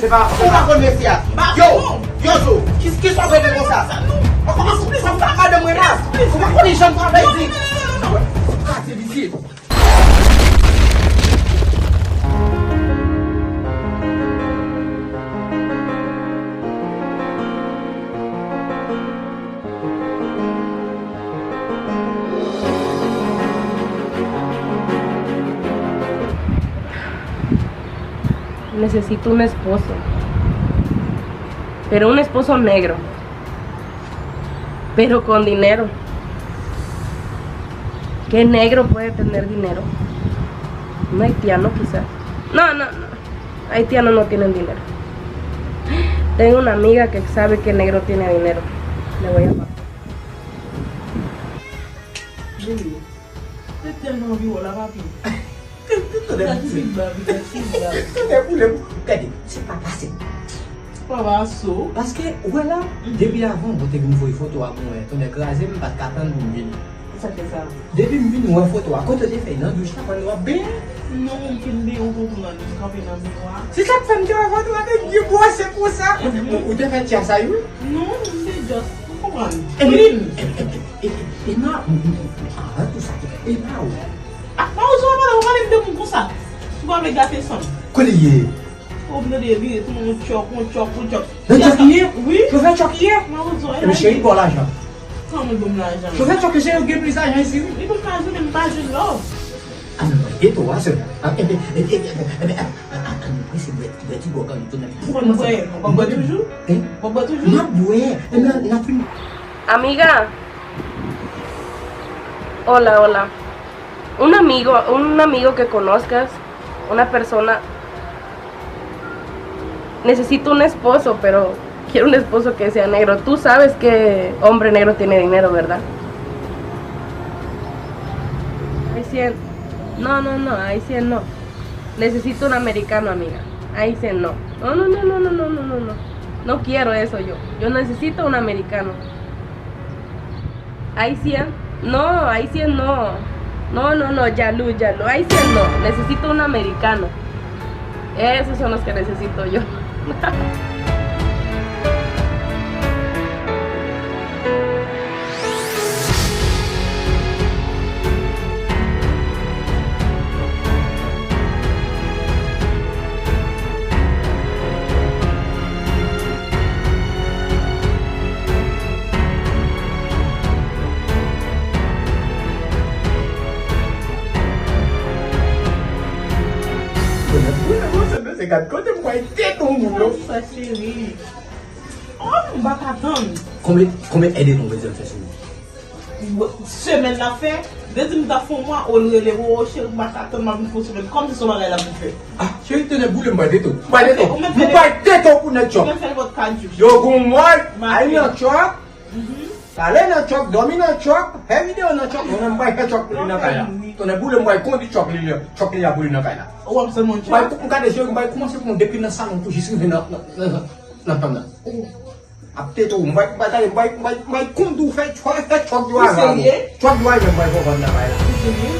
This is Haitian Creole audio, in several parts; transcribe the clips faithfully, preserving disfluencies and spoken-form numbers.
Se pa, ou pa konn mesye a. Yo, yo, Zo, ki, ki sa w rele konsa? Ou pa konn sa w fè madanm mwen la? Ou pa konn jan m travay di? Kraze vizye. Necesito un esposo, pero un esposo negro, pero con dinero. ¿Qué negro puede tener dinero? Un haitiano, quizás. No, no, no. Haitianos no tienen dinero. Tengo una amiga que sabe que negro tiene dinero. Le voy a pagar. Baby, mwen tèlman anvi wè w la, papi. Tande boule m. Tande boule m. Gade, se pa pase. Pa pase. Paske, ou wè la, depi avan, bon, te vin voye foto a mwen, tonnè kraze m, m pa t ka tann pou m vini. Sa k fè sa? Depi m vin wè foto a, kote w te fè nan douch la, pandan w ap benyen? Non, m fin benyen, ou konprann, m kanpe nan miwa. Se sa k fè m te wè foto a te byen bwose konsa. Ou, ou, ou te fè tya sa, wi? Non, m te just, ou konprann. E, e, e, e, e, e, Emma, m, m, m, anvan tou sa, Emma, ou. Ah, Mawozo, ou pale, ou pale m de moun konsa. Ou pa vle gate san m. Kote l ye? Ou vle de vire tou yon tchòk, yon tchòk, yon tchòk. Nan tchòk li ye? Wi. Chofè tchòk li ye? Mawozo, e. Ebyen, cheri, ba w lajan. Kòman l ban m lajan? Chofè tchòk li, se yo gen plis lajan isi, wi. Li ban m lajan, men m pa jwenn lò. Ah, men mwen, e to a, se, ah, e, e, a, a, a, a, a, nou prese bwè, bwè ti gwòg an, nou tounen. Ou konn bwè, ou konn bwè toujou? Hein? Ou konn bwè toujou? M ap bwè, e, nan, nan fin. Amiga, hola, hola. Un amigo, un amigo que conozcas, una persona. Necesito un esposo, pero quiero un esposo que sea negro. Tú sabes que hombre negro tiene dinero, ¿verdad? Haitian. No, no, no, haitian no. Necesito un americano, amiga. Haitian no. No, no, no, no, no, no, no, no, no. No quiero eso yo. Yo necesito un americano. Haitian? No, haitian no. No, no, no, jalou, jalou. Haitian no. Necesito un americano. Esos son los que necesito yo. Gad kote m pral tete yon moun, non. Sa, cheri. Oh, m pa ka tann. Konbyen, konbyen èdtan w bezwen fè sou ou? Semèn la fè, de di m ta fè yon mwa, ou rele, o, cheri, m pa ka tann, m ap vin fè yon semèn. Kòmsi se yon bagay la pou fè. Ah, cheri, tande boule, m pral tete w. M pral tete w. M pral tete w pou nèt chòk. Ou mèt fè nenpòt kalkil. Yo, gon mòd, ay nan chòk. Pale nan chòk, dòmi nan chòk, fè videyo nan chòk. Mwen menm, m pral fè chòk pou li nan kay la. Tande boule, m pral kondi chòk li, chòk li a pou li nan kay la. Ou ap sèlman chòk? M pral, m gade, cheri, m pral kòmanse pran depi nan salon pou jis rive nan, nan, nan, nan, nan tann nan. Ap tete w, m bay, m bay, m bay, m bay, m bay kont ou fè chòk, fè chòk yo avan. Ou serye? Chòk yo avan, m bay konprann nan bay la. Ou serye?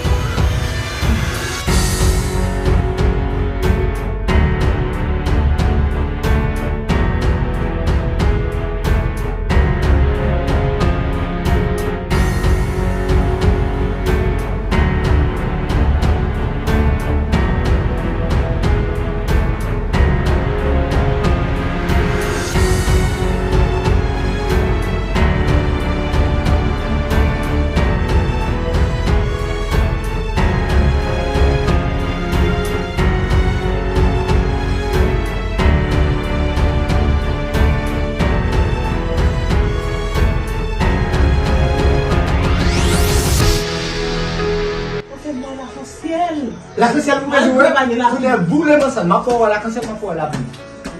Ou fè mwen lakansyèl. Lakansyèl pou bezwen wè. Tande boule m ansanm. M ap fè w wè lakansyèl, m ap fè w wè labou.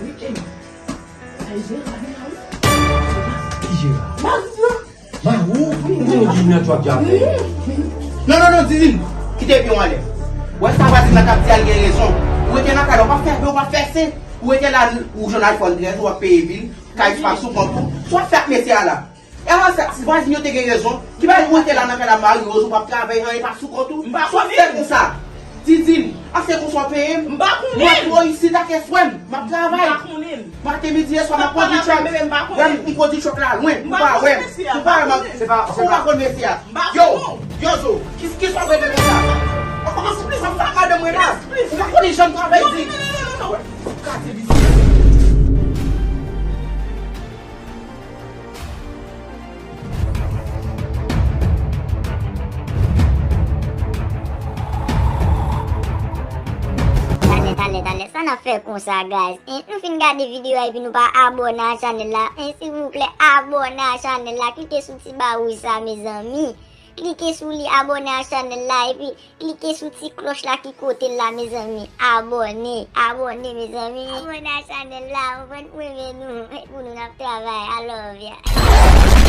Wi, e. Sa e Jera, Jera, wi. Ki Jera? Mari m nan. Mari w? Ou konn di nan twòp djab. Non, non, non, Didine. Kite pye w anlè. Wè sa vwazin nan k ap di a, l gen rezon. Ou rete nan kay la, ou pa fè, ou pa fè sen. Ou rete la, ou jwenn iPhone trèz, ou ap peye bil, kay pa sou kont ou. Sa w ap fè ak mesye a la? E alò sa, si vwazin yo te gen rezon, ki bagay ou rete la nan kay la, Marie Rose, ou p ap travay, anyen p ap sou kont ou? M pa konnen. Sa w ap fè konsa? Didine, a se konsa w peye m? M pa konnen. Mwen ap isit ak eswè m, m ap travay. M pa konnen. Maten, midi, e swa, m ap kondui truck. Wè m, m kondui truck la lwen. Ou pa wè m. Ou pa wè m. Se pa, se pa. Ou pa konn mesye a. Yo, yo, Zo. Ki, ki sa w rele konsa? Ou kòmanse plis anfle ak madanm mwen la. Ou pa konnen jan m travay di. Ou ka di li. Talè, talè, talè. Sa n ap fè konsa, guys. En, nou fin gade videyo a epi nou pa abòne a chanèl la. En, silvouplè, abòne a chanèl la. Klike sou ti ba wouj sa, mezanmi. Klike sou li, abòne a chanèl la, epi klike sou ti klòch la ki kote l la, mezanmi. Abòne, abòne, mezanmi. Abòne a chanèl la, ou konprann, pou ede nou, pou nou n ap travay. I love ya.